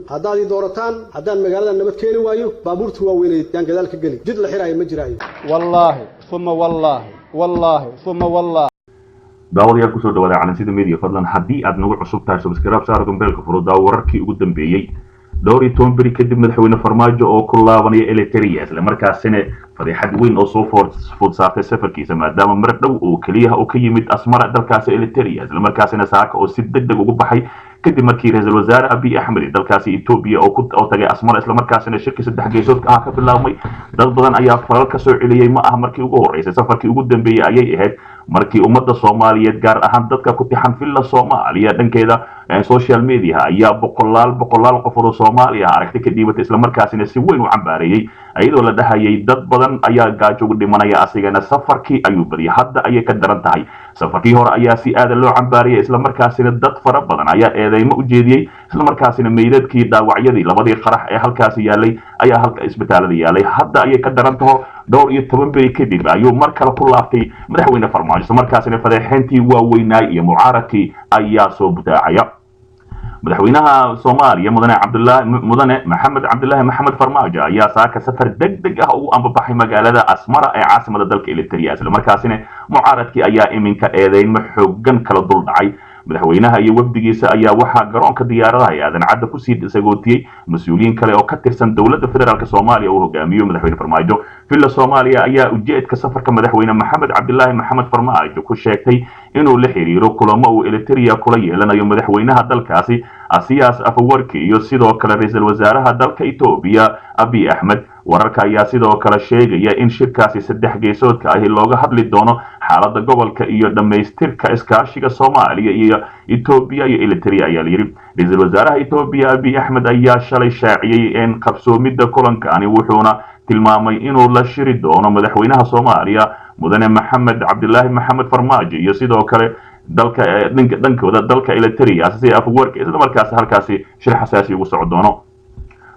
Haddaad ii doorataan, haddaan magaalada nabad keeni waayo, baabuurta waaweyneed yaan gadaal ka geli, jid la xiraayo ma jiraayo. Wallaahi uma wallaahi, wallaahi uma wallaahi. Daawadayaal, kusoo dhawaada Calansida Media. Fadlan haddii aad nagu cusub tahay, subscribe saar, gambeelka furo, daawo wararkii ugu dambeeyey. 14 beri kadib, madaxweyne Farmaajo oo ku laabanaya Eliteria, islamarkaasina fadeexad weyn oo soo food saartay safarkiisa, maadaama mar dhow oo keliyaha uu ka yimid Asmara, dalkaasi Eliteria, islamarkaasina saaka oo si deg deg ugu baxay kadib markii ra-iisul wasaare Abiy Axmed dalkaasi Etoobiya oo tagay Asmara, islamarkaasina shirkii saddex geesoodka ah ka bilaabmay. Dad badan ayaa falal ka soo celiyey. Ma aha markii ugu horreysay, safarkii ugu dambeeyey ayay ahayd markii ummadda Soomaaliyeed, gaar ahaan dadka ku tixan Villa Soomaaliya dhankeeda social media, ayaa boqolaal boqolaal qofood oo Soomaaliya aragti ka dhiibatay, islamarkaasina si weyn u cambaareeyey, iyadoo la dhahayay dad badan ayaa gaajo ugu dhimanaya, asigana safarkii ayuu badiyay. Hadda ayay ka daran tahay. Safarkii hore ayaa si aada loo cambaariyay, islamarkaasina dad fara badan ayaa eedeymo u jeediyey, islamarkaasina meydadkii, dhaawacyadii labadii qarax ee halkaasi yaalay ayaa halka isbitaalada yaalay. Hadda ayay ka daran taho. 14 beri kadib ayuu mar kale ku laabtay madaxweyne Farmaajo, islamarkaasina fadeexeyntii waaweynaay iyo mucaaradkii ayaa soo butaacaya. Madaxweynaha Soomaaliya, mudane Cabdulaahi, mudane Maxamed Cabdulaahi Maxamed Farmaajo, ayaa saaka safar deg deg ah ugu ambabaxay magaalada Asmara ee caasimada dalka Eliteria, islamarkaasina mucaaradkii ayaa iminka eedeymo xoogan kala dul dhacay. Madaxweynaha iyo wafdigiisa ayaa waxaa garoonka diyaaradaha ee Aadan Cadda kusii sagootiyey mas-uuliyiin kale oo ka tirsan dowladda federaalk Soomaaliya uu hogaamiyo madaxweyne Farmaajo. Villa Soomaaliya ayaa ujeedka safarka madaxweyne Maxamed Cabdilaahi Maxamed Farmaajo ku sheegtay inuu la xiriiro kulamo uu Eliteria kula yeelanayo madaxweynaha dalkaasi Asiyaas Afawarki iyo sidoo kale ra-iisul wasaaraha dalka Etoobiya Abiy Axmed. Wararka ayaa sidoo kale sheegaya in shirkaasi saddex geesoodka ahi looga hadli doono xaaladda gobolka iyo dhammaystirka iskaashiga Soomaaliya iyo Etoobiya iyo Eliteria, ayaa layidhi. Ra-iisul wasaaraha Etoobiya Abiy Axmed ayaa shalay shaaciyey in qabsoomidda kulankani, wuxuuna tilmaamay inuu la shiri doono madaxweynaha Soomaaliya, mudane Maxamed Cabdilaahi Maxamed Farmaajo, iyo sidoo kale dalka dhankooda dalka Eliteria si Afwerki, isla markaasi halkaasi shir xasaasi ugu soco doono.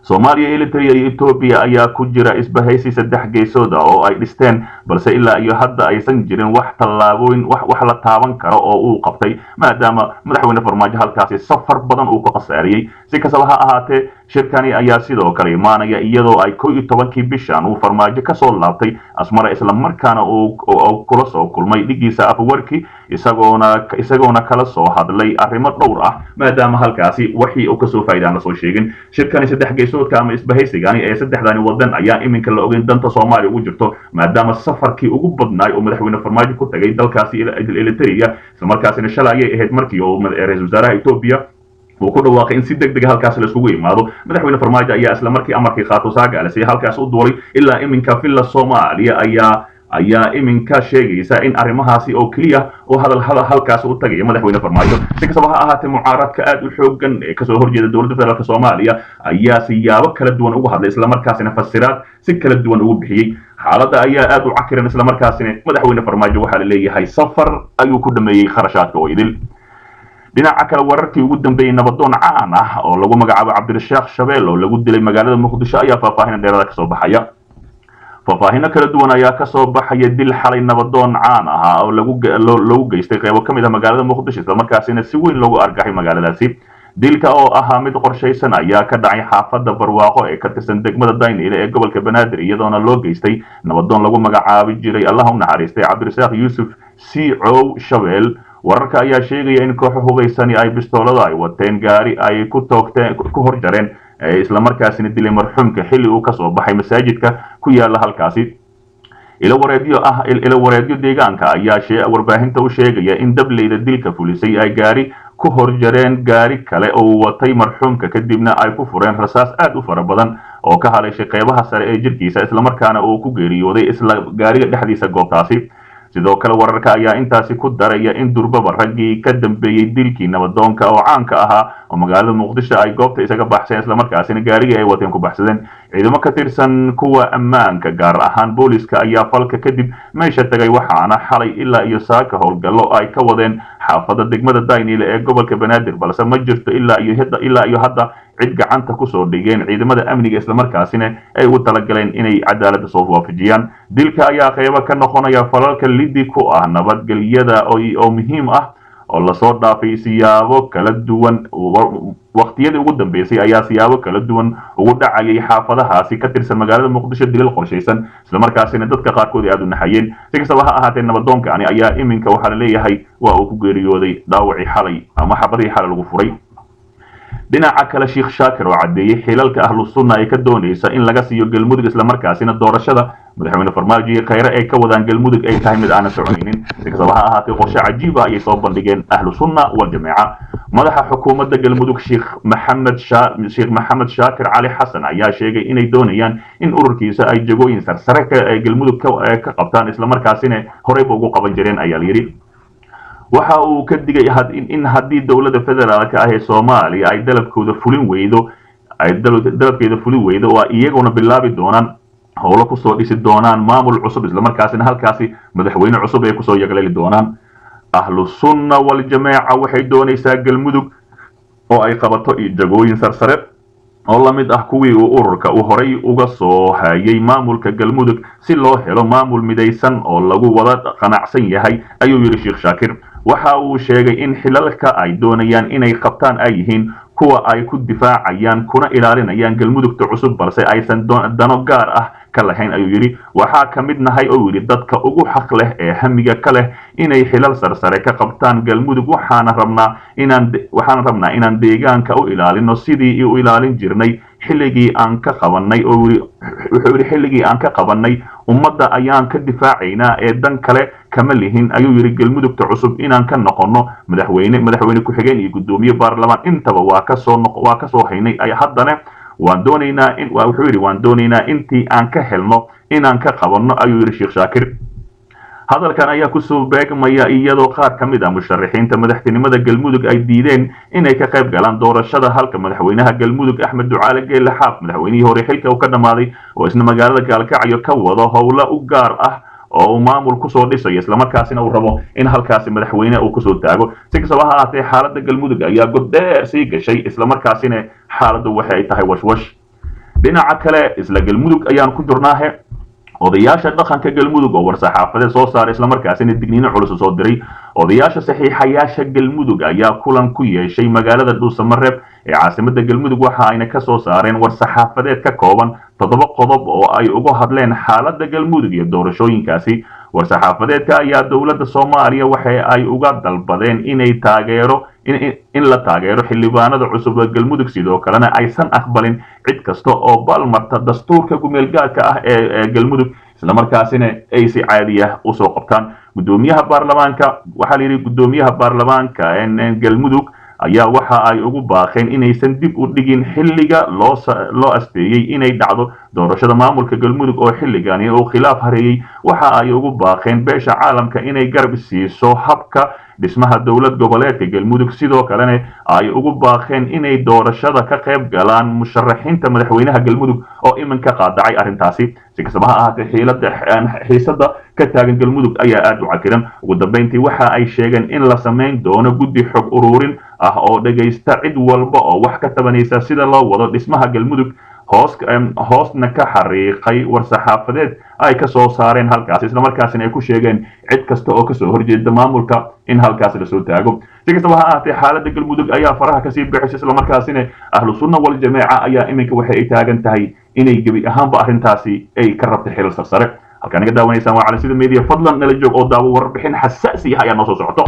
Soomaaliya, Eliteria iyo Etoobiya ayaa ku jira isbahaysi saddex geesood ah oo ay dhisteen, balse ilaa iyo hadda aysan jirin wax tallaabooyin wax la taaban karo oo uu qabtay, maadaama madaxweyne Farmaajo halkaasi safar badan uu ku khasaariyey. Si kastaba ha ahaatee, shirkani ayaa sidoo kale imaanaya iyadoo ay 11-kii bishan uu Farmaajo kasoo laabtay Asmara, islamarkaana uu kula soo kulmay dhigiisa Afwerki, isagoona kala soo hadlay arrimo dhowr ah, maadaama halkaasi wixii uu kasoo faa'iidaan lasoo sheegin. Shirkani saddex geesoodka ama isbahaysigani ee saddexdani wadan ayaa iminka la ogeyn danta Soomaaliya ugu jirto, maadaama safarkii ugu badnaay oo madaxweyne Farmaajo ku tagay dalkaasi Eliteria, islamarkaasina shalay ayay ahayd markii uu ra-iisul wasaaraha Etoobiya uu ku dhawaaqay in si deg dega halkaas la isugu imaado. Madaxweyne Farmaajo ayaa isla markii amarkii qaato saagaalisiy halkaas u duulay. Ilaa iminka Villa Soomaaliya ayaa iminka sheegaysa in arrimahaasi oo keliya oo hadal hadal halkaas u tagaya madaxweyne Farmaajo. Si kastaba ha ahaatee, mucaaradka aad u xoogan ee kasoo horjeeda dowladda federaalk Soomaaliya ayaa siyaabo kala duwan uga hadlay, islamarkaasina fasiraad si kala duwan ugu bixiyey. Xaaladda ayaa aad u cakiran, islamarkaasina madaxweyne Farmaajo waxaa la leeyahay safar ayuu ku dhameeyey kharashaadka oo idil. Dhinaca kale, wararkii ugu dambeeyey, nabadoon caan ah oo lagu magacaabo Cabdirashaaq Shabeel oo lagu dilay magaalada Muqdisho ayaa faahfaahin dheerada kasoo baxaya. Faahfaahino kala duwan ayaa kasoo baxaya dil xalay nabadoon caan ahaa oo lagu geystay qeybo ka mid ah magaalada Muqdisho, islamarkaasina si weyn loogu argaxay magaaladaasi. Dilka oo ahaa mid qorshaysan ayaa ka dhacay xaafadda Barwaaqo ee ka tirsan degmada Daynile ee gobolka Banaadir, iyadoona loo geystay nabadoon lagu magacaabi jiray, Allah u naxariistay, Cabdirasaaq Yuusuf C Cow Shabeel. Wararka ayaa sheegaya in kooxo hubaysani ay bistoolada ay wateen gaari ay ku toogteen ku hor jareen, islamarkaasina dilay marxuumka xilli uu kasoo baxay masaajidka ku yaala halkaasi. Ilo wareedyo deegaanka ayaa warbaahinta u sheegaya in dableyda dilka fulisay ay gaari ku hor jareen gaari kale oo watay marxuumka, kadibna ay ku fureen rasaas aad u fara badan oo ka haleeshay qeybaha sare ee jirkiisa, islamarkaana uu ku geeriyooday isla gaariga dhexdiisa goobtaasi. Sidoo kale, wararka ayaa intaasi ku daraya in durbaba raggii ka dambeeyey dilkii nabadoonka oo caanka ahaa oo magaalada Muqdisho ay goobta isaga baxseen, islamarkaasina gaarigii ay wateen ku baxsadeen. Ciidamo ka tirsan kuwa ammaanka, gaar ahaan booliska, ayaa falka kadib meesha tagay, waxaana xalay ilaa iyo saaka howlgallo ay ka wadeen xaafadda degmada Daynile ee gobolka Banaadir, balse ma jirto ilaa iyo hadda cid gacanta kusoo dhigeen ciidamada amniga, islamarkaasina ay ugu talagaleen inay cadaaladda soo waafajiyaan. Dilka ayaa qeybo ka noqonaya falalka lidi ku ah nabadgelyada oo muhiim ah. oo lasoo dhaafay siyaabo kala duwan. Waqtiyadii ugu dambeysay ayaa siyaabo kala duwan ugu dhacayay xaafadahaasi ka tirsan magaalada Muqdisho dilal qorshaysan, islamarkaasina dadka qaarkood ay aad u naxayeen. Si kastaba ha ahaatee, nabadoonkani ayaa iminka waxaa la leeyahay waa uu ku geeriyooday dhaawacii xalay ama xabadihii xalay lagu furay. Dhinaca kale, Sheekh Shaakir oo caddeeyey xilalka Ahlu Sunna ay ka doonaysa in laga siiyo Galmudug, islamarkaasina doorashada madaxweyne Farmaajo iyo Khayre ay ka wadaan Galmudug ay tahay mid aanan soconaynin. Si kastaba ha ahaatee, qorshe cajiib ah ayay soo bandhigeen Ahlu Sunna Waljamaaca. Madaxa xukuumadda Galmudug Sheekh Maxamed Shaakir Cali Xasan ayaa sheegay inay doonayaan in ururkiisa ay jagooyin sarsare ay Galmudug ka qabtaan, islamarkaasina horeyba ugu qaban jireen ayaa la yidhi. Waxa uu ka digay in haddii dowladda federaalka ah ee Soomaaliya ay dalabkooda fulin weydo, ay dalabkeeda fulin weydo, oo iyaguna bilaabi doonaan howlo kusoo dhisi doonaan maamul cusub, islamarkaasina halkaasi madaxweyne cusub ay kusoo yagleeli doonaan. Ahlu Sunna Waljamaaca waxay doonaysaa Galmudug oo ay qabato jagooyin sarsare oo la mid ah kuwii uu ururka uu horay uga soo hayay maamulka Galmudug, si loo helo maamul midaysan oo lagu wada qanacsan yahay, ayuu yidhi Sheekh Shaakir. Waxa uu sheegay in xilalka ay doonayaan inay qabtaan ay yihiin kuwa ay ku difaacayaan kuna ilaalinayaan Galmudugta cusub, balse aysan dano gaar ah ka lahayn, ayuu yidhi. Waxaa ka mid nahay, oo yidhi, dadka ugu xaq leh ee hamiga ka leh inay xilal sarsare ka qabtaan Galmudug. Waxaana rabnaa inaan deegaanka u ilaalino sidii u ilaalin jirnay xilligii aan ka qabanay, oo yidhi. Wuxuu yidhi, xilligii aan ka qabanay ummadda ayaan ka difaacaynaa ee dan kale kama lihin, ayuu yidhi. Galmudugta cusub inaan ka noqono madaxweyne, madaxweyne ku-xigeen iyo guddoomiye baarlamaan intaba waa kasoo haynay. Haddana waan doonaynaa in, wuxuu yidhi, waan doonaynaa intii aan ka helno inaan ka qabanno, ayuu yidhi Sheekh Shaakir. Hadalkan ayaa kusoo beegmaya iyadoo qaar ka mid ah musharaxiinta madaxtinimada Galmudug ay diideen inay ka qayb galaan doorashada, halka madaxweynaha Galmudug Axmed Ducaale Geelle Xaaf, madaxweynihii hore xilka uu ka dhammaaday, oo isna magaalada Gaalkacyo ka wado howlo u gaar ah oo uu maamul kusoo dhisayo, islamarkaasina uu rabo in halkaasi madaxweyne uu kusoo taago. Si kastaba ha ahaatee, xaaladda Galmudug ayaa god dheer sii gashay, islamarkaasina xaaladdu waxa ay tahay washwash. Dhinaca kale, isla Galmudug ayaan ku jirnaahe, odayaasha dhaqanka Galmudug oo war-saxaafadeed soo saaray, islamarkaasina digniino culus soo diray. Odayaasha saxiixayaasha Galmudug ayaa kulan ku yeeshay magaalada Dhuusamareeb ee caasimada Galmudug. Waxa ayna ka soo saareen war-saxaafadeed ka kooban 7 qodob oo ay uga hadleen xaaladda Galmudug iyo doorashooyinkaasi. War-saxaafadeedka ayaa dowladda Soomaaliya waxa ay uga dalbadeen inay taageero in la taageero xildhibaanada cusub ee Galmudug, sidoo kalena aysan aqbalin cid kasta oo balmarta dastuurka gumeelgaarka ah ee Galmudug, islamarkaasina ay si caadi ah usoo qabtaan guddoomiyaha baarlamaanka. Waxaa la yidhi, guddoomiyaha baarlamaanka Galmudug ayaa waxa ay ugu baaqeen inaysan dib u dhigin xilliga loo asteeyey inay dhacdo doorashada maamulka Galmudug oo xilligani uu khilaaf hareeyey. Waxa ay ugu baaqeen beesha caalamka inay garab siiso habka dhismaha dowlad goboleedka Galmudug, sidoo kalena ay ugu baaqeen inay doorashada ka qayb galaan musharaxiinta madaxweynaha Galmudug oo iminka qaadacay arrintaasi. Si kastaba ha ahaatee, xiisada ka taagan Galmudug ayaa aada u cakiran. Ugu dambeyntii, waxa ay sheegeen in la samayn doono guddi xog ururin ah oo dhagaysta cid walba oo wax ka tabanaysa sida loo wado dhismaha Galmudug, hoos hoosna ka xariiqay war-saxaafadeed ay ka soo saareen halkaasi, islamarkaasina ay ku sheegeen cid kasta oo kasoo horjeeda maamulka in halkaasi lasoo taago. Si kastaba ha ahaatee, xaaladda Galmudug ayaa faraha kasii bixisay, islamarkaasina Ahlu Sunna Waljamaaca ayaa iminka waxay ay taagan tahay inay gebi ahaanba arrintaasi ay ka rabta xilal sarsare. Halkaa naga daawanaysaan waa Calansida Media. Fadlan nala joog oo daawo warbixin xasaasi ah ayaa noo soo socoto.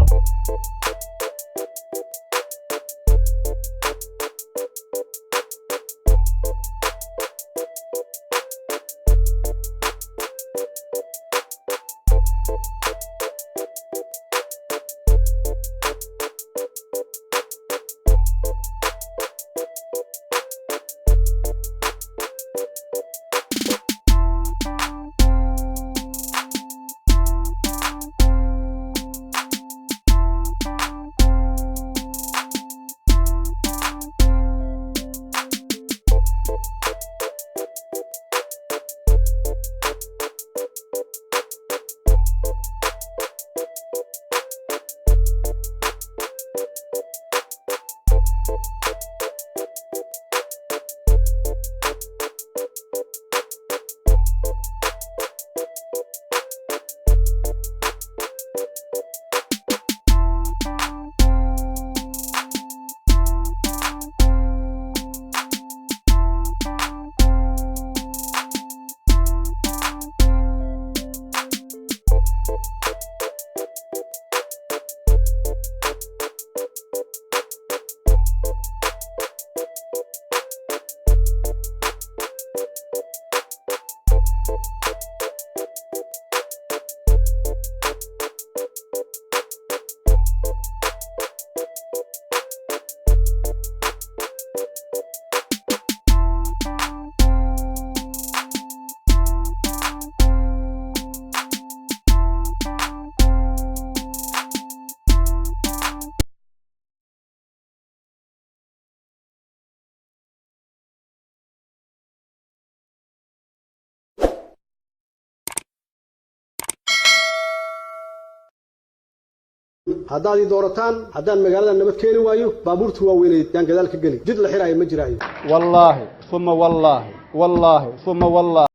Haddaad ii doorataan, haddaan magaalada nabad keeni waayo, baabuurta waaweyneed yaan gadaal ka geli, jid la xiraayo ma jiraayo. Wallaahi uma wallaahi, wallaahi uma wallaahi.